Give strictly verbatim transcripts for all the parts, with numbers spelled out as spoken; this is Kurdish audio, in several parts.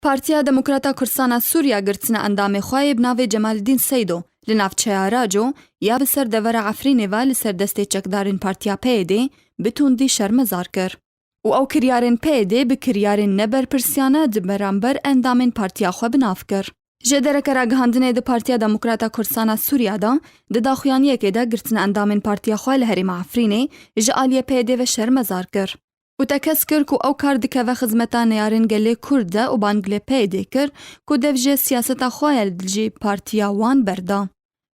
Partiya Demokrata Kurdistana Sûriya girtine endamê xwe yê bi navê Cemalidîn Seydo li navçeya Raco ya bi ser devera Efrînê ve li ser destê çekdarên Partiya P Y D bi tundî şermezar kir û ew kiryarên P Y D bi kiryarên neberpirsiyane di beramber endamên partiya xwe bi nav kir. Ji dereke ragihandinê di Partiya Demokrata Kurdistana Sûriya de di daxuyaniyekê de girtine endamên partiya xwe li herêma Efrînê ji aliyê P Y D ve şermezar kir û tekez kir ku ew kar dikeve xizmeta neyarên gelê Kurd de û bang li P Y D kir ku dev ji siyaseta xwe ya li dijî partiya wan berda.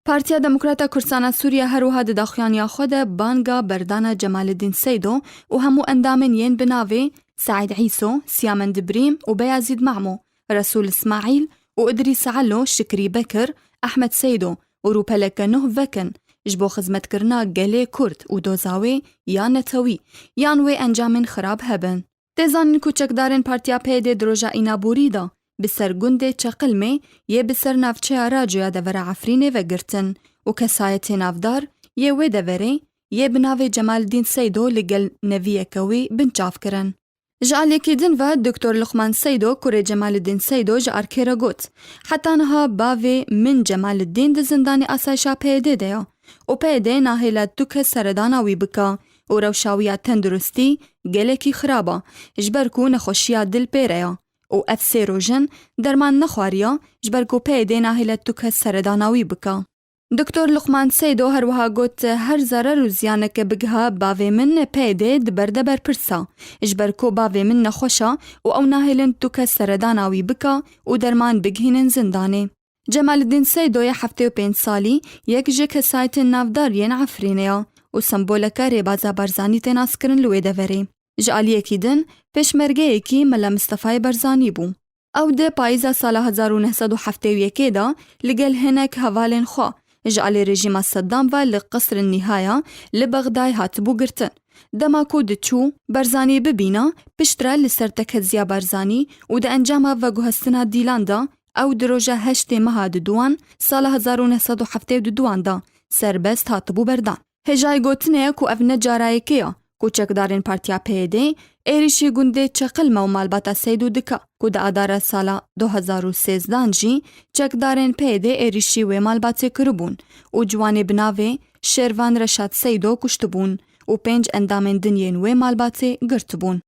Partiya Demokrata Kurdistana Sûriye her wiha di daxuyaniya xwe de banga berdana Cemalidîn Seydo û hemû endamên yên bi navê Seîd Îso, Siyamend Brîm û Beyazîd Mamo, Resûl Îsmaîl û Idrîs Elo, Şikrî Bekir, Ehmed Seydo û rûpeleke nuh vekin ji bo xizmetkirina gelê Kurd û doza wê ya netewî yan wê encamên xirab hebin. Tê zanîn ku çekdarên Partiya P Y D di roja Înaborî de bi ser gundê Çeqilmê yê bi ser navçeya Racoya devera Efrînê ve girtin û kesayetê navdar yê wê deverê yê bi navê Cemalidîn Seydo li gel neviyeke wî binçav kirin. Ji aliyekî din ve Doktor Luqman Seydo, kurê Cemalidîn Seydo, ji erkê re got, Heta niha bavê min Cemalidîn di zindanê asayişa P Y D de ye û P Y D nahêle tu kes seredana wî bike û rewşa wî ya tenduristî gelekî xirab e, ji ber ku nexweşiya dil pê re ye û ev sê roj in derman nexwariye, ji ber ku P Y D nahêle tu kes seredana wî bike. Doktor Luqman Seydo her wiha got, Her zerer û ziyaneke bigiha bavê min, P Y D diber de berpirsa, ji ber ku bavê min nexweş e û ew nahêlin tu kes seredana wî bike û derman bigihînin zindanê. Cemalidîn Seydo ye heftê û pênc salî, yek ji kesayetên navdar yên Efrînê ye û semboleke rêbaza Barzanî tê naskirin li wê deverê. Ji aliyekî din, pêşmergeyekî Mela Mistefayê Barzanî bû. Ew di payîza sala hezar û neh sed û heftê û yekê de li gel hinek hevalên xwe ji alî rejîma Seddam ve li Qesrin Nîhaya li Bexdayê hatibû girtin. Dema ku diçû Barzanî bibîna, piştre li ser tekeziya Barzanî û di encama veguhestina dîlan de ew di roja heştê meha diduan sala hezar û neh sed û heftê û duan de serbest hatibû berdan. Hêjayî gotinê ye ku ev ne cara yekê ye ku çekdarên Partiya P Y D êrîşî gundê Çeqilme û malbata Seydo dike, ku di adara sala du hezar û sêzdan jî çekdarên P Y D êrîşî wê malbatê kiribûn û ciwanê bi navê Şêrvan Reşat Seydo kuştibûn û pênc endamên din yên wê malbatê girtibûn.